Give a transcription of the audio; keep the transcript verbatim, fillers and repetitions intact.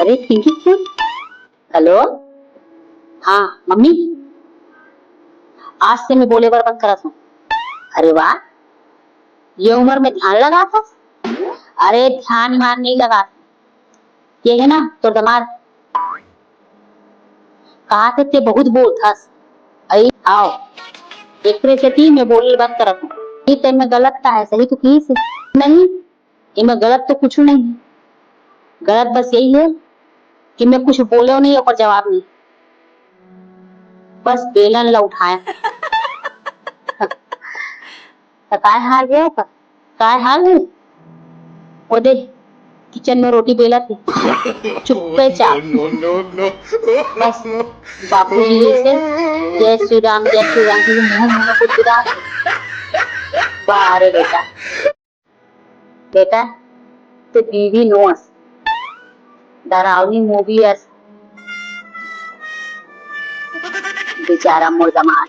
अरे Pinki phone. Hello. हाँ mummy, आज से मैं बोले बर बंद करत हूँ। अरे वाह, ये उम्र में ध्यान लगात हस? अरे ध्यान मान नहीं लगात, ये है ना तोर दमाद। कहा थे ते बहुत बोलथस। अई आओ, एकरे सेती मैं बोले बंद करत हूँ। ये ते में गलत का है, सही तो की से नहीं। एमा गलत तो कुछु नहीं है, गलत बस यही है कि मैं कुछ बोले नहीं, ओकर जवाब नहीं, बस बेलन ला उठाया। त काय हार गया का? काय हार गई? वो देख, किचन में रोटी बेला थी, चुप्पे चाप। बस बाबूजी जैसे जय श्री राम, जय श्री राम, मुंह मुंह कुछ बाहर है बेटा। बेटा, ते बीवी नोस, डरावनी मूवी अस। बेचारा मोर दमाद।